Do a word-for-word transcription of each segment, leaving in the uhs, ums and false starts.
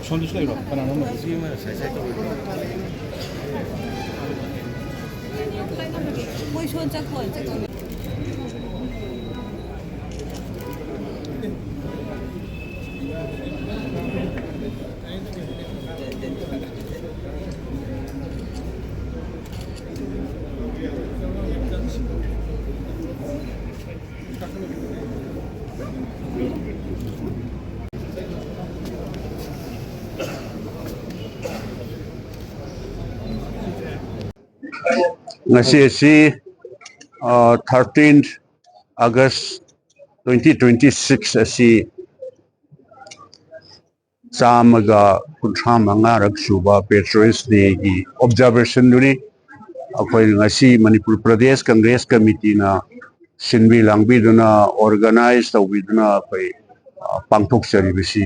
ꯁꯣꯝꯗꯁꯨ ꯂꯩꯔꯣ, ꯀꯅꯥꯅꯣ? ꯁꯤ ꯑꯃ ꯁꯥꯏ ꯁꯥꯏ ꯇꯧꯔꯤꯕ꯭ꯔꯣ? ꯃꯣꯏ ꯁꯣꯟ ꯆꯠꯈꯣ, ꯆꯠꯈꯣ꯫ ꯉꯁꯤ ꯑꯁꯤ ꯊꯥꯔꯇꯤꯟ ꯑꯥꯒꯁ ꯇ꯭ꯋꯦꯟꯇꯤ ꯇ꯭ꯋꯦꯟꯇꯤ ꯁꯤꯛꯁ ꯑꯁꯤ ꯆꯥꯝꯃꯒ ꯀꯨꯟꯊ꯭ꯔꯥ ꯃꯉꯥꯔꯛ ꯁꯨꯕ ꯄꯦꯇ꯭ꯔꯣꯏꯠꯁ ꯗꯦꯒꯤ ꯑꯣꯕꯖꯥꯔꯕꯦꯁꯟꯗꯨꯅꯤ꯫ ꯑꯩꯈꯣꯏ ꯉꯁꯤ ꯃꯅꯤꯄꯨꯔ ꯄ꯭ꯔꯗꯦꯁ ꯀꯪꯒ꯭ꯔꯦꯁ ꯀꯃꯤꯇꯤꯅ ꯁꯤꯟꯕꯤ ꯂꯥꯡꯕꯤꯗꯨꯅ ꯑꯣꯔꯒꯅꯥꯏꯖ ꯇꯧꯕꯤꯗꯨꯅ ꯑꯩꯈꯣꯏ ꯄꯥꯡꯊꯣꯛꯆꯔꯤꯕꯁꯤ꯫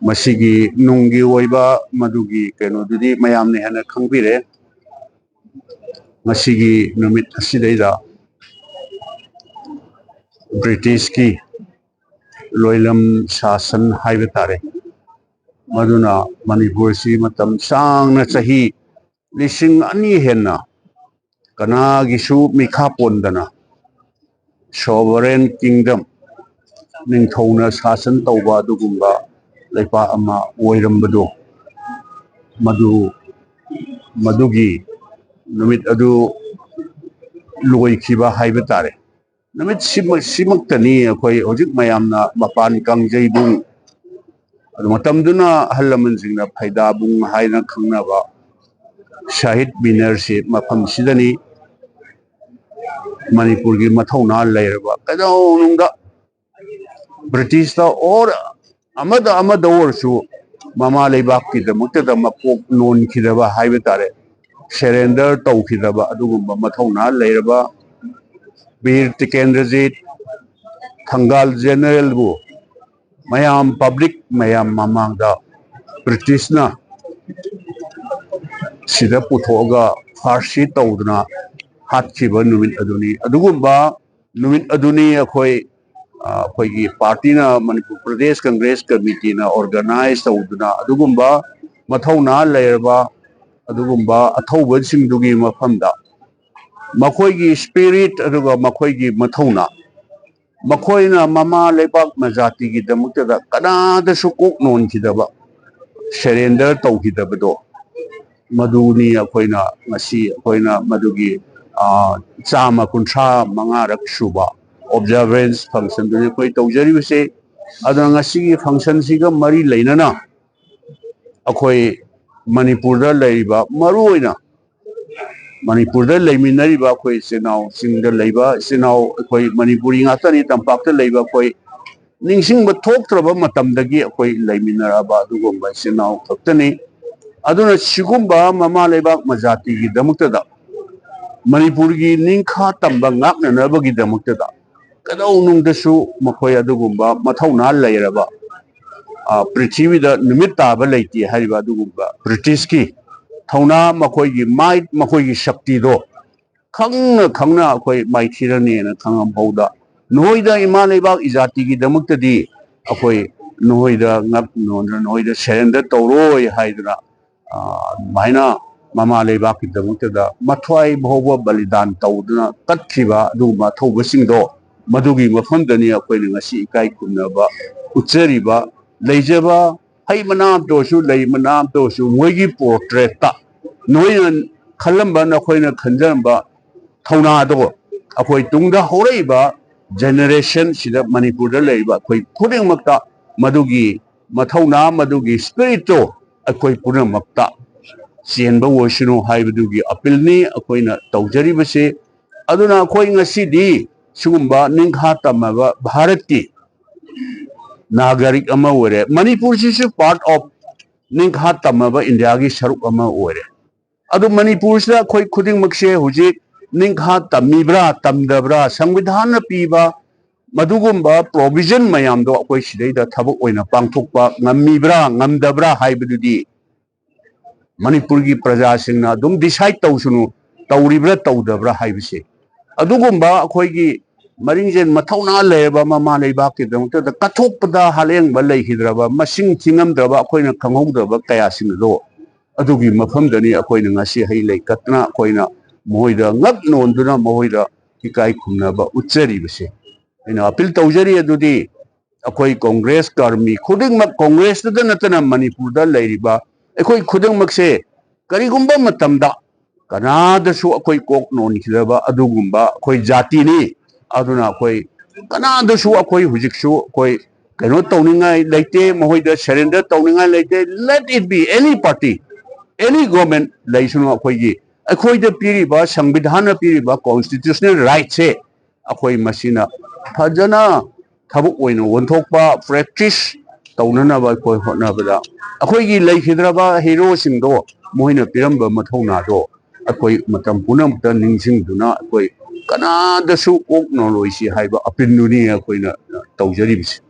ꯃꯁꯤꯒꯤ ꯅꯨꯡꯒꯤ ꯑꯣꯏꯕ ꯃꯗꯨꯒꯤ ꯀꯩꯅꯣꯗꯨꯗꯤ ꯃꯌꯥꯝꯅ ꯍꯦꯟꯅ ꯈꯪꯕꯤꯔꯦ꯫ ꯉꯁꯤꯒꯤ ꯅꯨꯃꯤꯠ ꯑꯁꯤꯗꯩꯗ ꯕ꯭ꯔꯤꯇꯤꯁꯀꯤ ꯂꯣꯏꯂꯝ ꯁꯥꯁꯟ ꯍꯥꯏꯕ ꯇꯥꯔꯦ, ꯃꯗꯨꯅ ꯃꯅꯤꯄꯨꯔꯁꯤ ꯃꯇꯝ ꯁꯥꯡꯅ, ꯆꯍꯤ ꯂꯤꯁꯤꯡ ꯑꯅꯤ ꯍꯦꯟꯅ ꯀꯅꯥꯒꯤꯁꯨ ꯃꯤꯈꯥ ꯄꯣꯟꯗꯅ ꯁꯣꯚꯔꯦꯟ ꯀꯤꯡꯗꯝ, ꯅꯤꯡꯊꯧꯅ ꯁꯥꯁꯟ ꯇꯧꯕ ꯑꯗꯨꯒꯨꯝꯕ ꯂꯩꯄꯥꯛ ꯑꯃ ꯑꯣꯏꯔꯝꯕꯗꯣ, ꯃꯗꯨ, ꯃꯗꯨꯒꯤ ꯅꯨꯃꯤꯠ ꯑꯗꯨ ꯂꯣꯏꯈꯤꯕ ꯍꯥꯏꯕ ꯇꯥꯔꯦ꯫ ꯅꯨꯃꯤꯠ ꯁꯤꯃꯛ-, ꯁꯤꯃꯛꯇꯅꯤ ꯑꯩꯈꯣꯏ ꯍꯧꯖꯤꯛ ꯃꯌꯥꯝꯅ ꯃꯄꯥꯟ ꯀꯥꯡꯖꯩꯕꯨꯡ, ꯑꯗꯨ ꯃꯇꯝꯗꯨꯅ ꯑꯍꯜ ꯂꯃꯟꯁꯤꯡꯅ ꯐꯩꯗꯥꯕꯨꯡ ꯍꯥꯏꯅ ꯈꯪꯅꯕ ꯁꯍꯤꯗ ꯃꯤꯅꯔꯁꯤ ꯃꯐꯝꯁꯤꯗꯅꯤ꯫ ꯃꯅꯤꯄꯨꯔꯒꯤ ꯃꯊꯧꯅꯥ ꯂꯩꯔꯕ ꯀꯩꯗꯧꯅꯨꯡꯗ ꯕ꯭ꯔꯤꯇꯤꯁꯇ ꯑꯣꯔ ꯑꯃꯗ ꯑꯃꯗ ꯑꯣꯏꯔꯁꯨ ꯃꯃꯥ ꯂꯩꯕꯥꯛꯀꯤꯗꯃꯛꯇꯗ ꯃꯀꯣꯛ ꯅꯣꯟꯈꯤꯗꯕ ꯍꯥꯏꯕ ꯇꯥꯔꯦ, ꯁꯦꯔꯦꯟꯗꯔ ꯇꯧꯈꯤꯗꯕ ꯑꯗꯨꯒꯨꯝꯕ ꯃꯊꯧꯅꯥ ꯂꯩꯔꯕ ꯕꯤꯔ ꯇꯤꯀꯦꯟꯗ꯭ꯔꯖꯤꯠ, ꯊꯪꯒꯥꯜ ꯖꯦꯅꯔꯦꯜꯕꯨ ꯃꯌꯥꯝ, ꯄꯕ꯭ꯂꯤꯛ ꯃꯌꯥꯝ ꯃꯃꯥꯡꯗ ꯕ꯭ꯔꯤꯇꯤꯁꯅ ꯁꯤꯗ ꯄꯨꯊꯣꯛꯑꯒ ꯐꯥꯔꯁꯤ ꯇꯧꯗꯨꯅ ꯍꯥꯠꯈꯤꯕ ꯅꯨꯃꯤꯠ ꯑꯗꯨꯅꯤ꯫ ꯑꯗꯨꯒꯨꯝꯕ ꯅꯨꯃꯤꯠ ꯑꯗꯨꯅꯤ ꯑꯩꯈꯣꯏ, ꯑ, ꯑꯩꯈꯣꯏꯒꯤ ꯄꯥꯔꯇꯤꯅ, ꯃꯅꯤꯄꯨꯔ ꯄ꯭ꯔꯗꯦꯁ ꯀꯪꯒ꯭ꯔꯦꯁ ꯀꯃꯤꯇꯤꯅ ꯑꯣꯔꯒꯅꯥꯏꯖ ꯇꯧꯗꯨꯅ ꯑꯗꯨꯒꯨꯝꯕ ꯃꯊꯧꯅꯥ ꯂꯩꯔꯕ ꯑꯗꯨꯒꯨꯝꯕ ꯑꯊꯧꯕꯁꯤꯡꯗꯨꯒꯤ ꯃꯐꯝꯗ ꯃꯈꯣꯏꯒꯤ ꯁ꯭ꯄꯤꯔꯤꯠ ꯑꯗꯨꯒ ꯃꯈꯣꯏꯒꯤ ꯃꯊꯧꯅꯥ, ꯃꯈꯣꯏꯅ ꯃꯃꯥ ꯂꯩꯕꯥꯛ ꯃꯖꯥꯇꯤꯒꯤꯗꯃꯛꯇꯗ ꯀꯅꯥꯗꯁꯨ ꯀꯣꯛ ꯅꯣꯟꯈꯤꯗꯕ, ꯁꯦꯔꯦꯟꯗꯔ ꯇꯧꯈꯤꯗꯕꯗꯣ, ꯃꯗꯨꯅꯤ ꯑꯩꯈꯣꯏꯅ ꯉꯁꯤ ꯑꯩꯈꯣꯏꯅ ꯃꯗꯨꯒꯤ, ꯑ, ꯆꯥꯝꯃ ꯀꯨꯟꯊ꯭ꯔꯥ ꯃꯉꯥꯔꯛ ꯁꯨꯕ ꯑꯣꯕꯖꯥꯔꯕꯦꯟꯁ ꯐꯪꯁꯟꯗꯨꯅꯤ ꯑꯩꯈꯣꯏ ꯇꯧꯖꯔꯤꯕꯁꯦ꯫ ꯑꯗꯨꯅ ꯉꯁꯤꯒꯤ ꯐꯪꯁꯟꯁꯤꯒ ꯃꯔꯤ ꯂꯩꯅꯅ ꯑꯩꯈꯣꯏ ꯃꯅꯤꯄꯨꯔꯗ ꯂꯩꯔꯤꯕ ꯃꯔꯨꯑꯣꯏꯅ ꯃꯅꯤꯄꯨꯔꯗ ꯂꯩꯃꯤꯟꯅꯔꯤꯕ ꯑꯩꯈꯣꯏ ꯏꯆꯤꯟ ꯏꯅꯥꯎꯁꯤꯡꯗ ꯂꯩꯕ ꯏꯆꯤꯟ ꯏꯅꯥꯎ ꯑꯩꯈꯣꯏ ꯃꯅꯤꯄꯨꯔꯤ ꯉꯥꯛꯇꯅꯤ, ꯇꯝꯄꯥꯛꯇ ꯂꯩꯕ ꯑꯩꯈꯣꯏ ꯅꯤꯡꯁꯤꯡꯕ ꯊꯣꯛꯇ꯭ꯔꯕ ꯃꯇꯝꯗꯒꯤ ꯑꯩꯈꯣꯏ ꯂꯩꯃꯤꯟꯅꯔꯕ ꯑꯗꯨꯒꯨꯝꯕ ꯏꯆꯤꯟ ꯏꯅꯥꯎ ꯈꯛꯇꯅꯤ꯫ ꯑꯗꯨꯅ ꯁꯤꯒꯨꯝꯕ ꯃꯃꯥ ꯂꯩꯕꯥꯛ ꯃꯖꯥꯇꯤꯒꯤꯗꯃꯛꯇꯗ, ꯃꯅꯤꯄꯨꯔꯒꯤ ꯅꯤꯡꯈꯥ ꯇꯝꯕ ꯉꯥꯛꯅꯅꯕꯒꯤꯗꯃꯛꯇꯗ ꯀꯩꯗꯧꯅꯨꯡꯗꯁꯨ ꯃꯈꯣꯏ ꯑꯗꯨꯒꯨꯝꯕ ꯃꯊꯧꯅꯥ ꯂꯩꯔꯕ, ꯑ, ꯄ꯭ꯔꯤꯊꯤꯕꯤꯗ ꯅꯨꯃꯤꯠ ꯇꯥꯕ ꯂꯩꯇꯦ ꯍꯥꯏꯔꯤꯕ ꯑꯗꯨꯒꯨꯝꯕ ꯕ꯭ꯔꯤꯇꯤꯁꯀꯤ ꯊꯧꯅꯥ, ꯃꯈꯣꯏꯒꯤ ꯃꯥꯏꯠ, ꯃꯈꯣꯏꯒꯤ ꯁꯛꯇꯤꯗꯣ ꯈꯪꯅ ꯈꯪꯅ ꯑꯩꯈꯣꯏ ꯃꯥꯏꯊꯤꯔꯅꯦꯅ ꯈꯪꯉꯝꯍꯧꯗ, ꯅꯈꯣꯏꯗ ꯏꯃꯥ ꯂꯩꯕꯥꯛ ꯏꯖꯥꯇꯤꯒꯤꯗꯃꯛꯇꯗꯤ ꯑꯩꯈꯣꯏ ꯅꯈꯣꯏꯗ ꯉꯛ ꯅꯣꯟꯗꯨꯅ, ꯅꯈꯣꯏꯗ ꯁꯔꯦꯟꯗꯔ ꯇꯧꯔꯣꯏ ꯍꯥꯏꯗꯨꯅ, ꯑ, ꯑꯗꯨꯃꯥꯏꯅ ꯃꯃꯥ ꯂꯩꯕꯥꯛꯀꯤꯗꯃꯛꯇꯗ ꯃꯊ꯭ꯋꯥꯏ ꯐꯥꯎꯕ ꯕꯂꯤꯗꯥꯟ ꯇꯧꯗꯨꯅ ꯀꯠꯈꯤꯕ ꯑꯗꯨꯒꯨꯝꯕ ꯑꯊꯧꯕꯁꯤꯡꯗꯣ, ꯃꯗꯨꯒꯤ ꯃꯐꯝꯗꯅꯤ ꯑꯩꯈꯣꯏꯅ ꯉꯁꯤ ꯏꯀꯥꯏ ꯈꯨꯝꯅꯕ ꯎꯠꯆꯔꯤꯕ꯫ ꯂꯩꯖꯕ ꯍꯩ ꯃꯅꯥ ꯑꯃꯇ ꯑꯣꯏꯔꯁꯨ, ꯂꯩ ꯃꯅꯥ ꯑꯃꯇ ꯑꯣꯏꯔꯁꯨ, ꯃꯣꯏꯒꯤ ꯄꯣꯔꯇ꯭ꯔꯦꯠꯇ, ꯅꯣꯏꯅ ꯈꯜꯂꯝꯕ, ꯅꯈꯣꯏꯅ ꯈꯟꯖꯔꯝꯕ ꯊꯧꯅꯥꯗꯣ ꯑꯩꯈꯣꯏ ꯇꯨꯡꯗ ꯍꯧꯔꯛꯏꯕ ꯖꯦꯅꯦꯔꯦꯁꯟꯁꯤꯗ, ꯃꯅꯤꯄꯨꯔꯗ ꯂꯩꯔꯤꯕ ꯑꯩꯈꯣꯏ ꯈꯨꯗꯤꯡꯃꯛꯇ ꯃꯗꯨꯒꯤ ꯃꯊꯧꯅꯥ, ꯃꯗꯨꯒꯤ ꯁ꯭ꯄꯤꯔꯤꯠꯇꯣ ꯑꯩꯈꯣꯏ ꯄꯨꯝꯅꯃꯛꯇ ꯆꯦꯟꯕ ꯑꯣꯏꯁꯅꯨ ꯍꯥꯏꯕꯗꯨꯒꯤ ꯑꯄꯤꯜꯅꯤ ꯑꯩꯈꯣꯏꯅ ꯇꯧꯖꯔꯤꯕꯁꯤ꯫ ꯑꯗꯨꯅ ꯑꯩꯈꯣꯏ ꯉꯁꯤꯗꯤ ꯁꯤꯒꯨꯝꯕ ꯅꯤꯡꯈꯥ ꯇꯝꯃꯕ ꯚꯥꯔꯠꯀꯤ ꯅꯥꯒꯔꯤꯛ ꯑꯃ ꯑꯣꯏꯔꯦ꯫ ꯃꯅꯤꯄꯨꯔꯁꯤꯁꯨ ꯄꯥꯔꯠ ꯑꯣꯐ ꯅꯤꯡꯈꯥ ꯇꯝꯃꯕ ꯏꯟꯗꯤꯌꯥꯒꯤ ꯁꯔꯨꯛ ꯑꯃ ꯑꯣꯏꯔꯦ꯫ ꯑꯗꯨ ꯃꯅꯤꯄꯨꯔꯁꯤꯗ ꯑꯩꯈꯣꯏ ꯈꯨꯗꯤꯡꯃꯛꯁꯦ ꯍꯧꯖꯤꯛ ꯅꯤꯡꯈꯥ ꯇꯝꯃꯤꯕ꯭ꯔꯥ, ꯇꯝꯗꯕ꯭ꯔꯥ, ꯁꯪꯕꯤꯙꯥꯟꯅ ꯄꯤꯕ ꯃꯗꯨꯒꯨꯝꯕ ꯄ꯭ꯔꯣꯚꯤꯖꯟ ꯃꯌꯥꯝꯗꯣ ꯑꯩꯈꯣꯏ ꯁꯤꯗꯩꯗ ꯊꯕꯛ ꯑꯣꯏꯅ ꯄꯥꯡꯊꯣꯛꯄ ꯉꯝꯃꯤꯕ꯭ꯔꯥ, ꯉꯝꯗꯕ꯭ꯔꯥ ꯍꯥꯏꯕꯗꯨꯗꯤ ꯃꯅꯤꯄꯨꯔꯒꯤ ꯄ꯭ꯔꯖꯥꯁꯤꯡꯅ ꯑꯗꯨꯝ ꯗꯤꯁꯥꯏꯠ ꯇꯧꯁꯅꯨ, ꯇꯧꯔꯤꯕ꯭ꯔꯥ ꯇꯧꯗꯕ꯭ꯔꯥ ꯍꯥꯏꯕꯁꯦ꯫ ꯑꯗꯨꯒꯨꯝꯕ ꯑꯩꯈꯣꯏꯒꯤ ꯃꯔꯤꯡꯖꯦꯜ ꯃꯊꯧꯅꯥ ꯂꯩꯔꯕ ꯃꯃꯥ ꯂꯩꯕꯥꯛꯀꯤꯗꯃꯛꯇꯗ ꯀꯠꯊꯣꯛꯄꯗ ꯍꯥꯂꯦꯡꯕ ꯂꯩꯈꯤꯗ꯭ꯔꯕ, ꯃꯁꯤꯡ ꯊꯤꯉꯝꯗ꯭ꯔꯕ, ꯑꯩꯈꯣꯏꯅ ꯈꯪꯍꯧꯗꯕ ꯀꯌꯥꯁꯤꯡ ꯑꯗꯣ ꯑꯗꯨꯒꯤ ꯃꯐꯝꯗꯅꯤ ꯑꯩꯈꯣꯏꯅ ꯉꯁꯤ ꯍꯩ ꯂꯩ ꯀꯠꯇꯅ ꯑꯩꯈꯣꯏꯅ ꯃꯈꯣꯏꯗ ꯉꯛ ꯅꯣꯟꯗꯨꯅ ꯃꯈꯣꯏꯗ ꯏꯀꯥꯏ ꯈꯨꯝꯅꯕ ꯎꯠꯆꯔꯤꯕꯁꯦ꯫ ꯑꯩꯅ ꯑꯄꯤꯜ ꯇꯧꯖꯔꯤ ꯑꯗꯨꯗꯤ ꯑꯩꯈꯣꯏ ꯀꯣꯡꯒ꯭ꯔꯦꯁ ꯀꯔꯃꯤ ꯈꯨꯗꯤꯡꯃꯛ, ꯀꯣꯡꯒ꯭ꯔꯦꯁꯇꯗ ꯅꯠꯇꯅ ꯃꯅꯤꯄꯨꯔꯗ ꯂꯩꯔꯤꯕ ꯑꯩꯈꯣꯏ ꯈꯨꯗꯤꯡꯃꯛꯁꯦ ꯀꯔꯤꯒꯨꯝꯕ ꯃꯇꯝꯗ ꯀꯅꯥꯗꯁꯨ ꯑꯩꯈꯣꯏ ꯀꯣꯛ ꯅꯣꯟꯈꯤꯗꯕ ꯑꯗꯨꯒꯨꯝꯕ ꯑꯩꯈꯣꯏ ꯖꯥꯇꯤꯅꯤ꯫ ꯑꯗꯨꯅ ꯑꯩꯈꯣꯏ ꯀꯅꯥꯗꯁꯨ ꯑꯩꯈꯣꯏ ꯍꯧꯖꯤꯛꯁꯨ ꯑꯩꯈꯣꯏ ꯀꯩꯅꯣ ꯇꯧꯅꯤꯡꯉꯥꯏ ꯂꯩꯇꯦ, ꯃꯈꯣꯏꯗ ꯁꯔꯦꯟꯗꯔ ꯇꯧꯅꯤꯡꯉꯥꯏ ꯂꯩꯇꯦ꯫ Let it be any party, any government ꯂꯩꯁꯅꯨ, ꯑꯩꯈꯣꯏꯒꯤ ꯑꯩꯈꯣꯏꯗ ꯄꯤꯔꯤꯕ, ꯁꯪꯕꯤꯙꯥꯟꯅ ꯄꯤꯔꯤꯕ constitutional rightꯁꯦ ꯑꯩꯈꯣꯏ ꯃꯁꯤꯅ ꯐꯖꯅ ꯊꯕꯛ ꯑꯣꯏꯅ ꯑꯣꯟꯊꯣꯛꯄ, practice ꯇꯧꯅꯅꯕ ꯑꯩꯈꯣꯏ ꯍꯣꯠꯅꯕꯗ, ꯑꯩꯈꯣꯏꯒꯤ ꯂꯩꯈꯤꯗ꯭ꯔꯕ heroꯁꯤꯡꯗꯣ, ꯃꯣꯏꯅ ꯄꯤꯔꯝꯕ ꯃꯊꯧꯅꯥꯗꯣ ꯑꯩꯈꯣꯏ ꯃꯇꯝ ꯄꯨꯝꯅꯃꯛꯇ ꯅꯤꯡꯁꯤꯡꯗꯨꯅ, ꯑꯩꯈꯣꯏ ꯀꯅꯥꯗꯁꯨ ꯑꯣꯛꯅꯔꯣꯏꯁꯤ ꯍꯥꯏꯕ appealꯗꯨꯅꯤ ꯑꯩꯈꯣꯏꯅ ꯇꯧꯖꯔꯤꯕꯁꯤ꯫